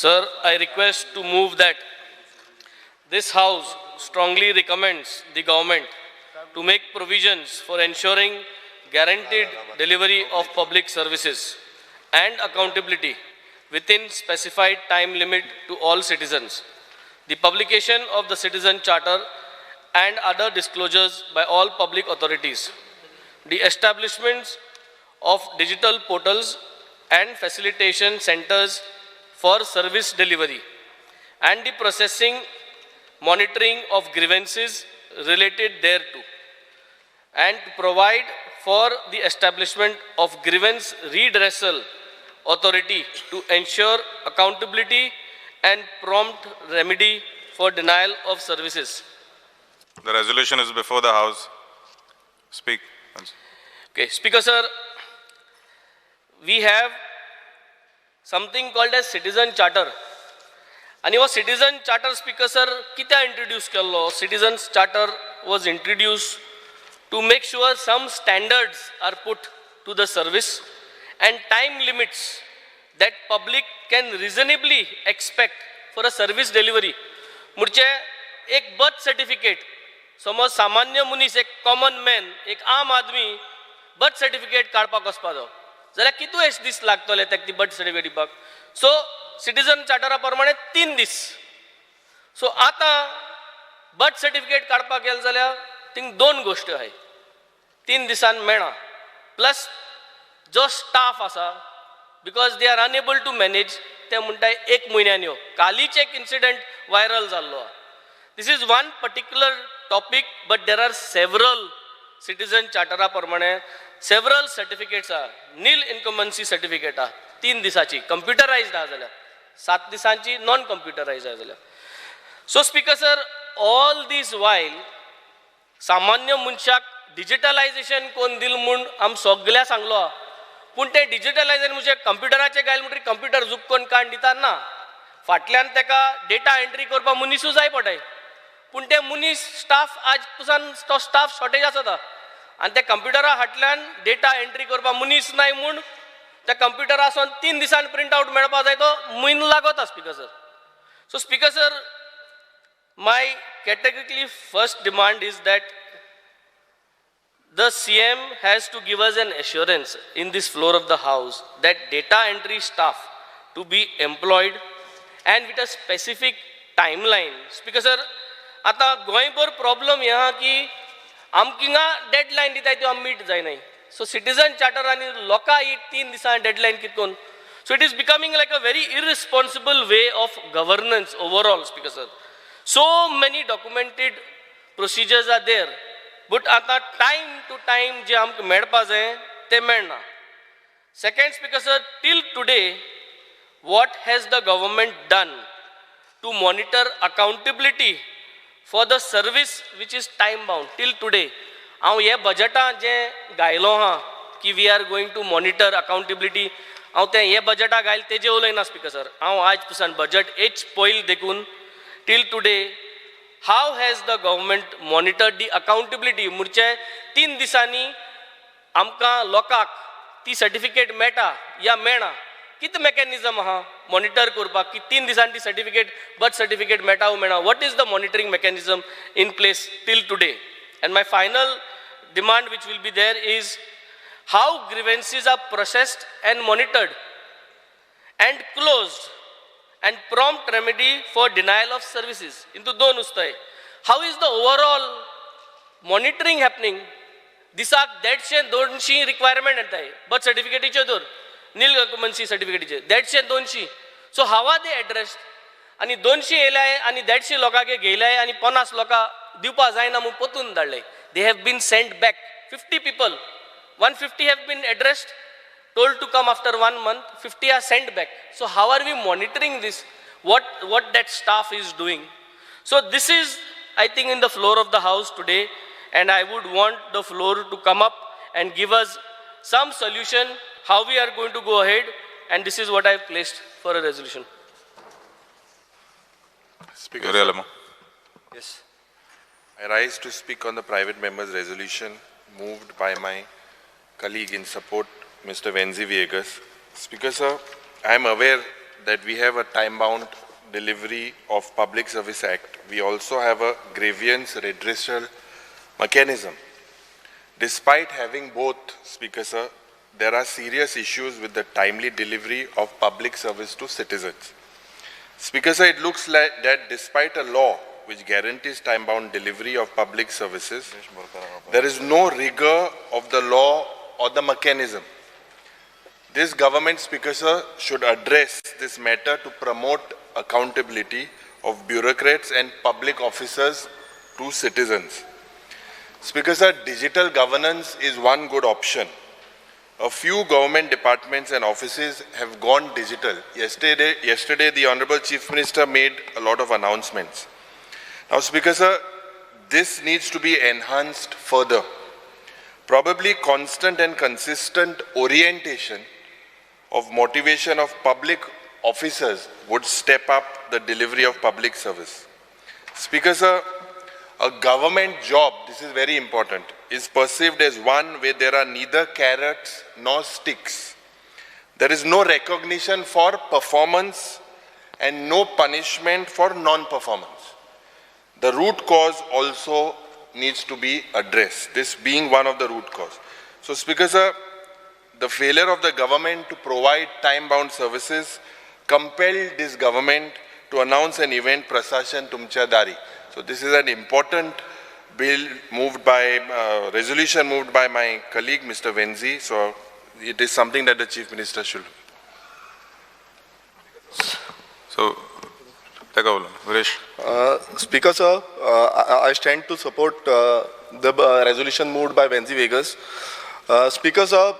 Sir, I request to move that this House strongly recommends the government to make provisions for ensuring guaranteed delivery of public services and accountability within specified time limit to all citizens. The publication of the Citizen Charter and other disclosures by all public authorities. The establishments of digital portals and facilitation centers for service delivery and the processing monitoring of grievances related thereto, and to provide for the establishment of grievance redressal authority to ensure accountability and prompt remedy for denial of services. The resolution is before the House. Speak. Okay, Speaker sir, we have something called as Citizen Charter. आनी हो citizen charter, speaker sir, कित्याक introduce केल्लो? Citizen Charter was introduced to make sure some standards are put to the service and time limits that public can reasonably expect for a service delivery. म्हणजे एक birth certificate, समज सामान्य मनीस, एक common man, एक आम Aadmi birth certificate काडपाक वचपाचो जाल्यार कितू दीस लागतले ताका ती बर्थ सर्टिफिकेट दिवपाक? सो सिटीजन चार्टरा प्रमाणे 3 दीस. सो आतां बर्थ सर्टिफिकेट काडपाक गेले जाल्यार थिंग दोन गोश्टी आहाय. 3 दिसान मेळना, प्लस जो स्टाफ आसा, because they are unable to manage, ते म्हणटाय एक म्हयन्यान यो. कालीच एक इन्सिडंट व्हायरल जाल्लो आहा. This is one particular topic, but there are several. Citizen चार्टरा प्रमाणे सेवरल सर्टिफिकेट्स आहा. नील इनकम्बन्सी सर्टिफिकेट आहा 3 दिसाची, कंप्युटरायज्ड आहा जाल्यार 7 दिसांची, नॉन कंप्युटरायज्ड आहा जाल्यार. So Speaker sir, all this while सामान्य मनशाक डिजिटलायझेशन कोन्न दिल म्हूण आम सगळ्या सांगलो आहा. पूण तें डिजिटलायझेशन म्हणजे कंप्युटराचेर घायल म्हणटकीर कंप्युटर झूक करून काडून दिता ना. फाटल्यान तेका डेटा एंट्री करपाक मनिसूय जाय पडटाय. पूण ते मनीस स्टाफ आज पुसान तो स्टाफ शॉर्टेज आसा आनी त्या कंप्युटरा फाटल्यान डेटा एंट्री करपाक मनीस नाय म्हूण त्या कंप्युटरासून 3 दिसान प्रिंट आवट मेळपा जाय, तो म्हयनो लागता, Speaker sir. So Speaker sir, my categorically first demand is that the CM has to give us an assurance in this floor of the House that data entry staff to be employed and with a specific timeline. Speaker sir, आतां गोंयभर problem हें आहा की आमकां हिंगा deadline दिताय त्यो आमी मीट जायनाय. सो सिटीजन चार्टर आनी लोकां ही 3 दिसां डेडलायन कितें करून? So it is becoming like a very irresponsible way of governance overall, Speaker sir. So many documented procedures are there, but आतां टायम टू टायम जे आमकां मेळपा जाय तें मेळना. Second, Speaker sir, till today, what has the government done to monitor accountability for the service which is time bound till today? हांव हे बजटान जें घायलो आहा की we are going to monitor accountability, हांव तें हे बजटा घायल तेजेर उलयना, स्पीकर सर. हांव आज पसून बजट हेच पयल देखून till today, how has the government monitor the accountability? म्हणजे 3 दिसांनी आमकां लोकांक ती सर्टिफिकेट मेळटा या मेळना, कितें मॅकॅनिजम आहा मॉनिटर करपाक की 3 दिसांनी ती सर्टिफिकेट, बर्थ सर्टिफिकेट मेळटा वो मेळना? What is the monitoring mechanism in place till today? And my final demand which will be there is how grievances are processed and monitored and closed and prompt remedy for denial of services. Into दोन उस्ताय. How is the overall monitoring happening? दिसाक 150 200 requirement येताय birth सर्टिफिकेटीच्यो, धर नील occupancy सर्टिफिकेटीचे 150 200. So how are they addressed? आनी 200 येयल्याय आनी 150 लोकांक घेयल्याय आनी 50 लोकां दिवपा जायना म्हूण परतून धाडले. They have been sent back, 50 people. 150 have been addressed, told to come after one month, 50 are sent back. So how are we monitoring this? What that staff is doing? So this is, I think, in the floor of the House today, and I would want the floor to come up and give us some solution how we are going to go ahead, and this is what I have placed for a resolution. Speaker, Yuri Alemao. Yes. I rise to speak on the private members' resolution moved by my colleague in support, Mr. Venzi Viegas. Speaker, sir, I am aware that we have a time-bound delivery of Public Service Act, we also have a grievance redressal mechanism. Despite having both, Speaker sir, there are serious issues with the timely delivery of public service to citizens. Speaker sir, it looks like that despite a law which guarantees time-bound delivery of public services, there is no rigor of the law or the mechanism. This government, Speaker sir, should address this matter to promote accountability of bureaucrats and public officers to citizens. Speaker sir, digital governance is one good option. A few government departments and offices have gone digital. Yesterday, the Honorable Chief Minister made a lot of announcements. Now, Speaker sir, this needs to be enhanced further. Probably constant and consistent orientation of motivation of public officers would step up the delivery of public service. Speaker sir, a government job, this is very important, is perceived as one where there are neither carrots nor sticks. There is no recognition for performance and no punishment for non-performance. The root cause also needs to be addressed, this being one of the root cause. So, Speaker sir, the failure of the government to provide time-bound services compelled this government to announce an event, Prashasan Tumcha Dari. So this is an important bill moved by, resolution moved by my colleague, Mr. Venzi. So it is something that the Chief Minister should. So, Viresh. Speaker sir, I stand to support the resolution moved by Venzi Viegas. Speaker sir,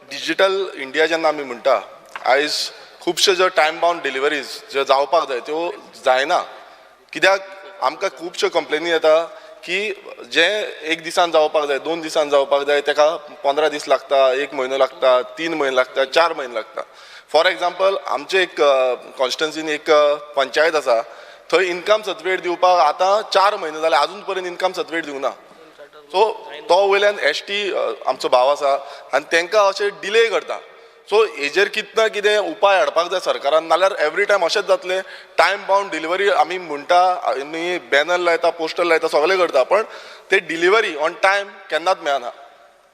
digital India जेन्ना आमी म्हणटा, आयज खुबश्यो ज्यो time bound deliveries ज्यो जावपाक जाय त्यो जायना. कित्याक आमकां खुबश्यो कंप्लेनी येता की जे एक दिसान जावपाक जाय, 2 दिसान जावपाक जाय, तेका 15 दीस लागता, 1 म्हयनो लागता, 3 म्हयने लागता, 4 म्हयने लागता. फॉर एग्जाम्पल, आमचे एक कॉन्स्टिट्युन्सीन एक पंचायत आसा, थंय इनकम सर्टिफिकेट दिवपाक आतां 4 म्हयने जाले, आजून पर्यंत इनकम सर्टिफिकेट दिवंक ना. सो तो वयल्यान एस टी आमचो भाव आसा आनी तांकां अशें डिले करता. सो हेजेर कितें ना कितें उपाय हाडपाक जाय सरकारान, नाल्यार एवरी टायम अशेंच जातलें. टायम बाउंड डिलिवरी आमी म्हणटा, आमी बॅनर लायता, पोस्टर लायता, सगळें करता, पण ते डिलिवरी ऑन टायम केन्नाच मेळना.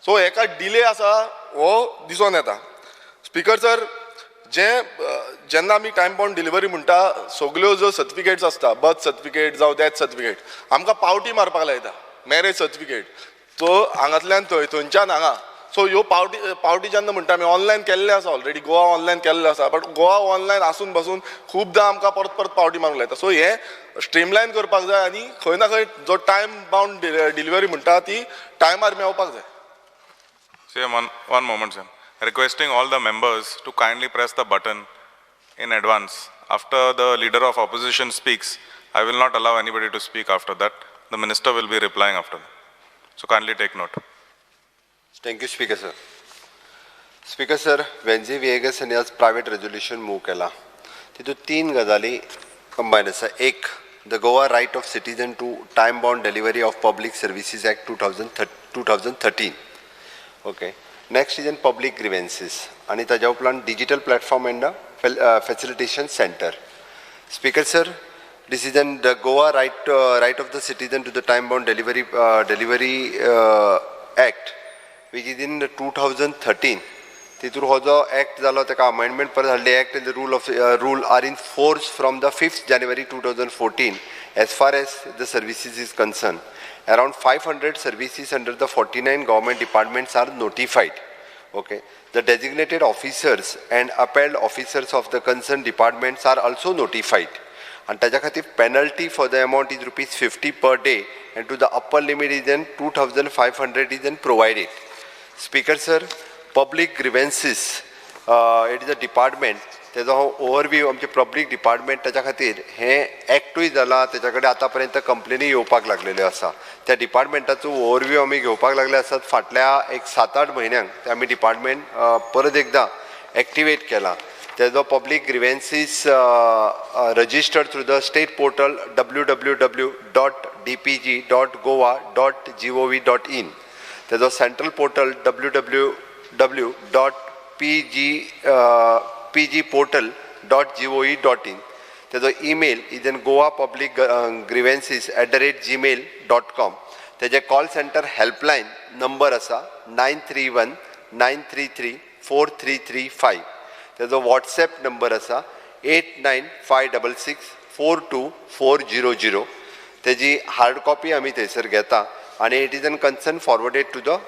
सो हेका डिले आसा हो दिसोन येता. स्पीकर सर, जे जेन्ना आमी टायम बाउंड डिलिवरी म्हणटा, सगल्यो ज्यो सर्टिफिकेट्स आसता, बर्थ सर्टिफिकेट जावं डेथ सर्टिफिकेट, आमकां पावटी मारपाक लायता, मॅरेज सर्टिफिकेट, सो हांगांतल्यान थंय, थंयच्यान हांगा. सो ह्यो पावटी जेन्ना म्हणटा आमी ऑनलायन केल्ले आसा, ऑलरेडी गोवा ऑनलायन केल्ले आसा, बट गोवा ऑनलायन आसून बसून खुबदां आमकां परत परत पावटी मारूंक लायता. सो हें स्ट्रीमलायन करपाक जाय आनी खंय ना खंय जो टायम बाउंड डिलिवरी म्हणटा ती टायमार मेळपाक जाय. Sir, one moment sir. Requesting all the members to kindly press the button in advance. After the leader of opposition speaks, I will not allow anybody to speak after that. The minister will be replying after that. So kindly take note. Thank you, Speaker sir. Speaker sir, Venzi Viegas हांणी आज private resolution move केला. तितूंत 3 गजाली combine आसा. एक, the Goa right of citizen to time bound delivery of public services act 2013. Okay. Next is an public grievances आनी ताज्या उपरांत digital platform and facilitation centre. Speaker sir, this is an the Goa right of the citizen to the time bound delivery act which is in 2013. तितूर हो जो act जालो ताका amendment परत हाडली. Act and the rule of rule are in force from the 5th January 2014 as far as the services is concern. Around 500 services under the 49 government departments are notified. Okay, the designated officers and upheld officers of the concerned departments are also notified. And ताज्या खातीर penalty for the amount is rupees 50 per day and to the upper limit is an 2500 is an provided. Speaker sir, public grievances, it is a department. तेजो हांव overview आमचे public department ताच्या खातीर हें एक्टूय जाला, तेच्या कडेन आतां पर्यंत कंप्लेनी येवपाक लागलेल्यो आसा. त्या डिपार्टमेंटाचो ओवरव्यू आमी घेवपाक लागले आसात. फाटल्या एक 7-8 म्हयन्यांक ते आमी डिपार्टमेंट परत एकदां एक्टिवेट केला. तेजो public grievances registered through the state portal www.dpg.goa.gov.in. तेजो central portal www.pgportal goa.gov.in. तेजो email is an goapublicgrievances@gmail.com. तेजे कॉल सेंटर हेल्पलायन नंबर आसा 931 933 4335. तेजो वॉट्सएप नंबर आसा 89566 42400. तेजी हार्ड कॉपी आमी थंयसर घेता आनी it is an concern forwarded to the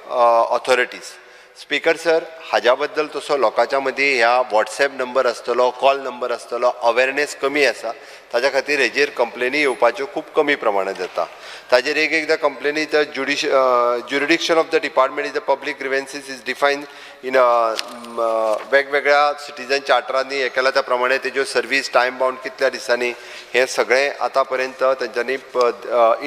authorities. Speaker sir, हाज्या बद्दल तसो लोकांच्या मदीं ह्या वॉट्सएप नंबर आसतलो, कॉल नंबर आसतलो, अवेरनेस कमी आसा. ताज्या खातीर हेजेर कंप्लेनी येवपाच्यो खूब कमी प्रमाणांत येता. ताजेर एक एकदां कंप्लेनी the jurisdiction of the department is the public grievances is defined in वेगवेगळ्या सिटीजन चार्टरांनी हें केलां. त्या प्रमाणे तेज्यो सर्वीस टायम बाउंड कितल्या दिसांनी हें सगळें आतां पर्यंत तेंच्यांनी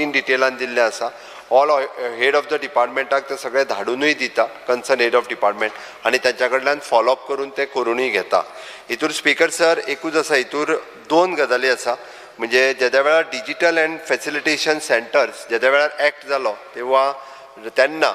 इन डिटेलान दिल्लें आसा. ऑल हेड ऑफ the डिपार्टमेंटाक ते सगळे धाडुनूय दिता, कन्सर्न हेड ऑफ डिपार्टमेंट, आनी तांच्या कडल्यान फॉलोअप करून ते करुनूय घेता. हितूर स्पीकर सर एकूच आसा, हितूर दोन गजाली आसा. म्हणजे जेद्या वेळार डिजीटल अँड फॅसिलिटेशन सेंटर्स जेद्या वेळार एक्ट जालो तेव्हा तेन्ना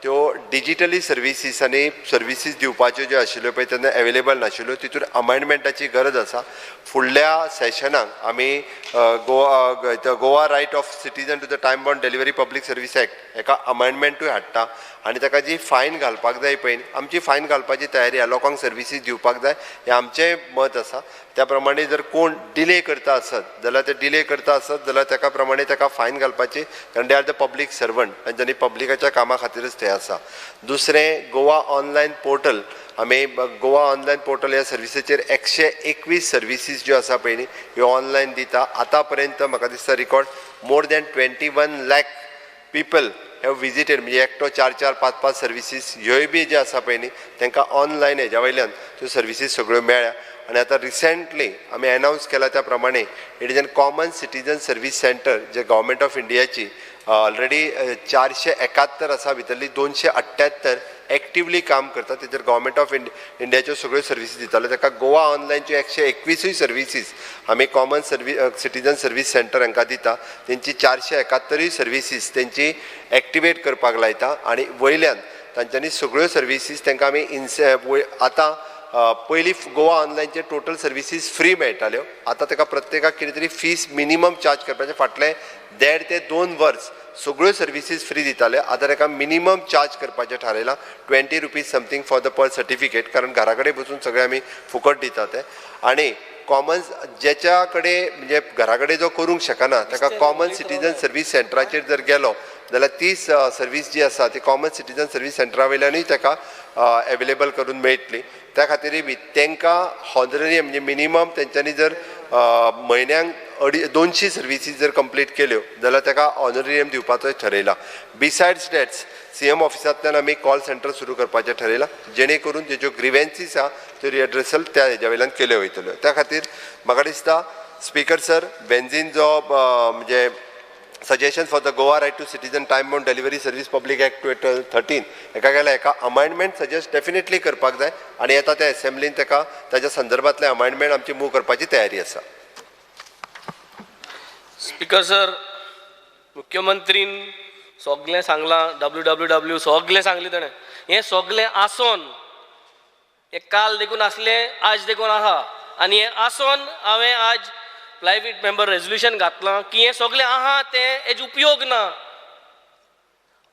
त्यो डिजिटली सर्विसीस आनी सर्विसीस दिवपाच्यो ज्यो आशिल्ल्यो पळय तेन्ना एवेलेबल नाशिल्ल्यो. तितून अमेंडमेंटाची गरज आसा. फुडल्या सेशनाक आमी Goa Right of Citizen to the Time Bound Delivery Public Service Act हेका अमेंडमेंटूय हाडटा आनी ताका जी फायन घालपाक जाय पळय, आमची फायन घालपाची तयारी आसा. लोकांक सर्विसीस दिवपाक जाय हें आमचें मत आसा. त्या प्रमाणे जर कोण डिले करता आसत जाल्यार, ते डिले करता आसत जाल्यार ताका प्रमाणे ताका फायन घालपाची, कारण they are the public servant, तांच्यांनी पब्लिकाच्या कामा खातीरच ते आसा. दुसरें, गोवा ऑनलायन पोर्टल, आमी गोवा ऑनलायन पोर्टल ह्या सर्विसीचेर 121 सर्विसीस ज्यो आसा पळय न्ही ह्यो ऑनलायन दिता. आतां पर्यंत म्हाका दिसता record more than 21 lakh people have visited, म्हणजे एकटो चार चार पांच पांच सर्विसीस ह्योय बी जे आसा पळय न्ही तांकां ऑनलायन हेज्या वयल्यान त्यो सर्विसीस सगळ्यो मेळ्ळ्या. आनी आतां रिसेंटली आमी एनावन्स केला त्या प्रमाणे it is an common citizen service centre J government of इंडियाची ऑलरेडी 471 आसा, भितरली 278 एक्टिवली काम करता. तेजेर गव्हर्मेंट ऑफ इंडियाच्यो सगळ्यो सर्विसीस दिताल्यो. ताका गोवा ऑनलायनच्यो 121ूय सर्विसीस आमी कॉमन सिटीजन सर्वीस सेंटर हांकां दिता. तेंची 471ूय सर्विसीस तेंची एक्टिवेट करपाक लायता आनी वयल्यान तांच्यांनी सगळ्यो सर्विसीस तांकां आमी इन्से आतां पयलीं गोवा ऑनलायनचे टोटल सर्विसीस फ्री मेळटाल्यो. आतां ताका प्रत्येकाक कितें तरी फीस मिनिमम चार्ज करपाचें. फाटलें 1.5 ते 2 वर्स सगळ्यो सर्विसीस फ्री दिताले. आतां ताका मिनिमम चार्ज करपाचें थारायलां, ₹20 something for the per certificate, कारण घरा कडेन बसून सगळें आमी फुकट दिता ते. आनी कॉमन जेच्या कडेन, म्हणजे घरा कडेन जो करूंक शकना ताका कॉमन सिटीजन सर्वीस सेंटराचेर जर गेलो जाल्यार ती सर्वीस जी आसा ती कॉमन सिटीजन सर्वीस सेंटरा वयल्यानूय ताका एवेलेबल करून मेळटली. त्या खातीरय बी तांकां हॉनररियम, म्हणजे मिनिमम तेंच्यांनी जर म्हयन्याक 250 सर्विसीस जर कंप्लीट केल्यो जाल्यार ताका ऑनररियम दिवपाचोय ठरयला. बिसायड्स that's, CM ऑफिसांतल्यान आमी कॉल सेंटर सुरू करपाचें ठरयलां, जेणे करून तेज्यो ग्रिवेन्सीस आहा त्यो रिड्रेसल त्या हेज्या वयल्यान केल्यो वयतल्यो. त्या खातीर म्हाका दिसता स्पीकर सर, वेन्झीन जो म्हणजे suggestion for the Goa Right to Citizen Time Bound Delivery Service Public Act 13 हेका गेल्या, हेका अमेंडमेंट सजेस्ट डेफिनेटली करपाक जाय आनी येता त्या एसेंब्लीन ताका ताच्या संदर्भातले अमेंडमेंट आमची मूव करपाची तयारी आसा. स्पीकर सर, मुख्यमंत्रीन सगळें सांगलां, डब्ल्यू डब्ल्यू डब्ल्यू सगळें सांगलें ताणें. हें सगळें आसोन, हें काल देखून आसलें, आज देखून आहा आनी हें आसोन हांवें आज प्रायवेट मेंबर रेजोल्युशन घातलां की हें सगळें आहा तें हेज उपयोग ना.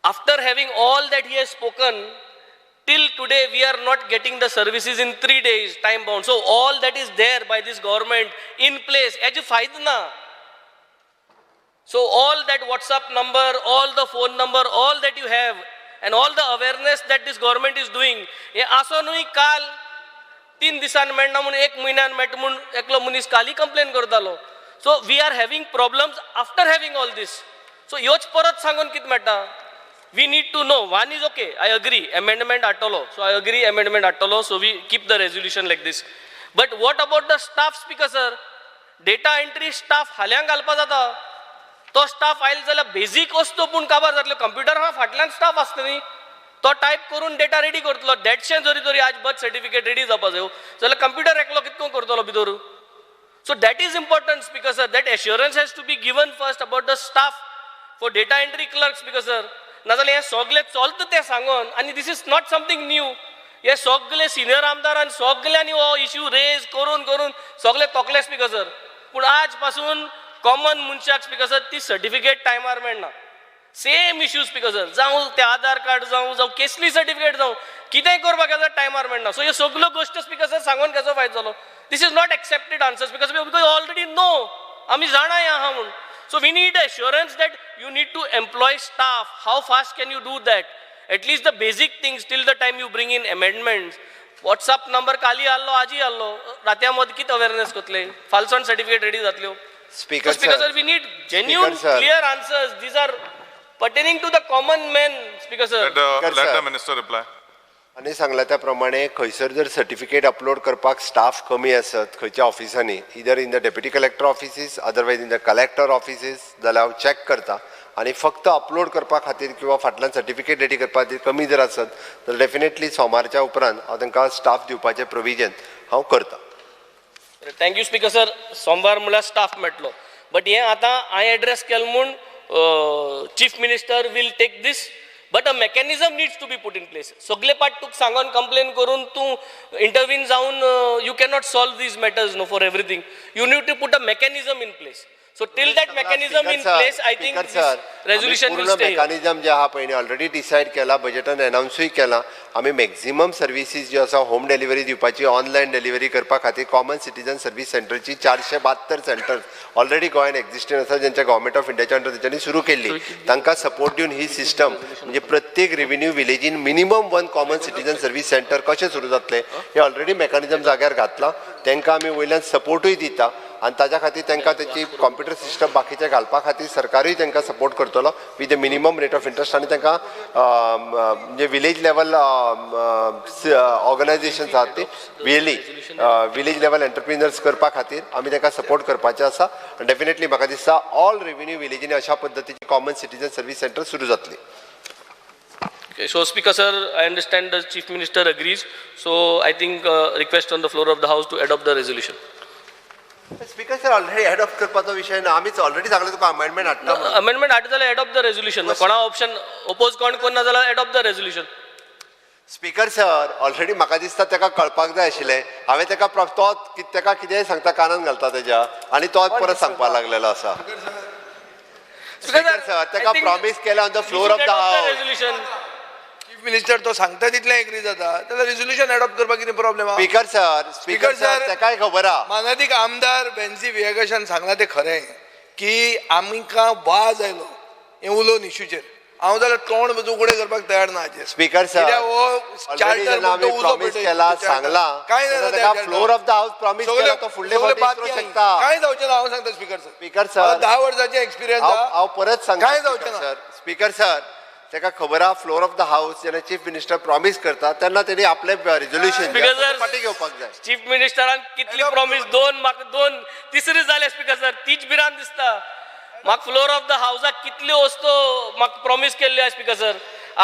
After having all that he has spoken, till today we are not getting the services in 3 days time bound. So all that is there by this government in place, हेजो फायदो ना. So all that WhatsApp number, all the phone number, all that you have, and all the awareness that this government is doing, हे आसोनूय काल 3 दिसान मेळना म्हूण, एक म्हयन्यान मेळटा म्हूण एकलो मनीस कालय कंप्लेन करतालो. So we are having problems after having all this. So ह्योच परत सांगून कितें मेळटा? We need to know. One is okay, I agree, amendment हाडटलो. So I agree, amendment हाडटलो. So we keep the resolution like this, but what about the staff, Speaker sir? Data entry staff फाल्यांक घालपा जाता. तो staff आयलो जाल्यार basic वस्तू पूण काबार जातल्यो. Computer हा, फाटल्यान स्टाफ आसता न्ही, तो टायप करून डेटा रेडी करतलो. देडशें जरी तरी आज बर्थ सर्टिफिकेट रेडी जावपा जायो जाल्यार कंप्युटर एकलो कितको करतलो भितर? So that is important, Speaker sir. That assurance has to be given first about the staff for data entry clerk, Speaker sir. नाजाल्यार हें सगळें चलता तें सांगून, आनी this is not something new. हे सगळे सिनियर आमदारान सगल्यांनी हो इश्यू रेज करून करून सगळे तोकले स्पीकर सर. पूण आज पासून कॉमन मनशाक स्पीकर सर ती सर्टिफिकेट टायमार मेळना. सेम इश्यू स्पीकर सर, जावं ते आधार कार्ड जावं, जावं केसली सर्टिफिकेट जावं, कितेंय करपाक गेल्यार टायमार मेळना. सो ह्यो सगल्यो गोश्टी स्पीकर सर सांगून कसो फायदो जालो? This is not accepted answer, Speaker sir, because already know, आमी जाणा हें आहा म्हूण. So we need assurance that you need to employ staff. How fast can you do that? At least the basic things till the time you bring in amendments. WhatsApp number काली आहलो आजी आहलो रातया मद कित अवेरनेस कोतले, फालसॉन सर्टिफिकेट रेडी जातल्यो. Speaker Speaker sir, sir, we need genuine Speaker sir. Clear answers. These are pertaining to the common man, Speaker sir. Let the, Speaker let sir. The minister reply. आनी सांगला त्या प्रमाणे खंयसर जर certificate upload करपाक staff कमी आसत खंयच्या ऑफिसांनी, either in the deputy collector offices, otherwise in the collector offices, जाल्यार हांव चॅक करता आनी फक्त अपलोड करपा खातीर किंवा फाटल्यान सर्टिफिकेट रेडी करपा खातीर कमी जर आसत तर डेफिनेटली सोमारच्या उपरांत हांव तांकां स्टाफ दिवपाचें प्रोविजन हांव करता. Thank you speaker sir. सोमवार म्हणल्यार स्टाफ मेळटलो, बट हें आतां हांवें एड्रेस केलें म्हूण chief minister will take this, but a mechanism needs to be put in place. सगळे पाट तुका सांगोन कंप्लेन करून तूं इंटरवीन जावन you cannot solve these matters no for everything. You need to put a mechanism in place. So till that mechanism in place, I think resolution will पूर्ण stay. Mechanism जे आहा पळय already decide केला, बजेटान अनावन्सूय केला. आमी maximum services ज्यो आसा home delivery दिवपाची, online delivery करपा खातीर कॉमन सिटीजन सर्वीस सेंटरची 472 सेंटर्स ऑलरेडी गोंयान एक्झिस्टींग आसा, जेंच्या गव्हर्मेंट ऑफ इंडियाच्या अंडर तेंच्यांनी सुरू केल्ली. तांकां सपोर्ट दिवन ही सिस्टम म्हणजे प्रत्येक revenue विलेजीन minimum one common citizen service centre कशें सुरू जातलें हें ऑलरेडी मेकॅनिझम जाग्यार घातलां. तांकां आमी वयल्यान सपोर्टूय दिता आनी ताज्या खातीर तांकां तेची कॉम्प्युटर सिस्टम बाकीचे घालपा खातीर सरकारूय तांकां सपोर्ट करतलो with a minimum rate of interest. आनी तांकां म्हणजे विलेज लेवल ऑर्गनायझेशन्स आहात ती व्हीएलई विलेज लेवल एंटरप्रिनर्स करपा खातीर आमी तांकां सपोर्ट करपाचें आसा. आनी डेफिनेटली म्हाका दिसता ऑल रेव्हेन्यू विलेजींनी अशा पद्दतीची कॉमन सिटीजन सर्वीस सेंटर सुरू जातली. Okay, so Speaker sir, I understand the Chief Minister agrees. So I think request on the floor of the House to adopt the resolution. Speaker sir, already adopt करपाचो विशय ना, आमीच already सांगलें तुका amendment हाडटा म्हणून. अमेंडमेंट हाडटा जाल्यार एडॉप्ट the resolution. कोणा ऑप्शन ओपोज कोण कोण ना जाल्यार adopt the resolution. Speaker sir, already म्हाका दिसता ताका कळपाक जाय आशिल्लें. हांवें ताका तो ताका कितेंय सांगता कानान घालता तेज्या आनी तो परत सांगपाक लागलेलो आसा. स्पीकर सर, ताका प्रॉमीस केलें on the floor of the house. Resolution. Chief minister तो सांगता तितलें एग्री जाता, जाल्यार रेजोल्युशन एडॉप्ट करपाक कितें प्रॉब्लेम आहा? स्पीकर सर, स्पीकर सर, ताकाय खबर आहा. मानादीक आमदार बेन्सी विएगाशान सांगलां तें खरें की आमकां वाज आयलो हें उलोवन इशूचेर. हांव जाल्यार तोंड म्हजें उगडें करपाक तयार ना हाचेर. स्पीकर सर, कित्याक हो ऑलरेडी चार्टर जेन्ना म्हणटा आमी उजो प्रॉमीस पेटयता, केला, चार्टर. सांगलां, कांय तेन्ना जायना ताका त्या floor of the house promise सगळे केला, तो फुडले सगळे फावटी विसरूंक बातमी शकता. कांय जावचें ना हांव सांगता स्पीकर सर. स्पीकर सर, 10 वर्सांचे एक्सपिरियन्स आहा. हांव परत सांगता कांय जावचें स्पीकर ना. सर, स्पीकर सर, ताका खबर आहा फ्लोर ऑफ the house जेन्ना चीफ मिनिस्टर प्रॉमीस करता तेन्ना तेणी आपलें रेजोल्युशन स्पीकर सर, फाटीं घेवपाक जाय. चीफ मिनिस्टरान कितली प्रॉमीस, दोन म्हाका दोन तिसरी जाले स्पीकर सर, तीच भिरांत दिसता म्हाका. फ्लोर ऑफ the हावसाक कितल्यो वस्तू म्हाका प्रॉमीस केल्ल्यो आहा स्पीकर सर.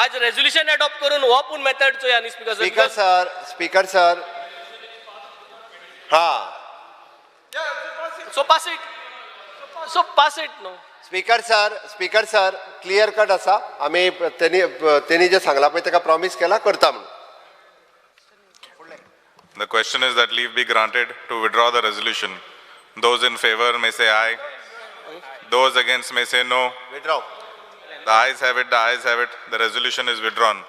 आज रेजोल्युशन एडॉप्ट करून हो पूण मेथड चोया न्ही speaker sir. Speaker sir, speaker sir, हा So pass it, so pass it no. Speaker sir, speaker sir, clear cut आसा. आमी तेणी तेणी जें सांगलां पळय ताका प्रॉमीस केला करता म्हणून. The question is that leave be granted to withdraw the resolution. Those in favor may say aye. Those against may say no. Withdraw. The ayes have it, the ayes have it. The resolution is withdrawn.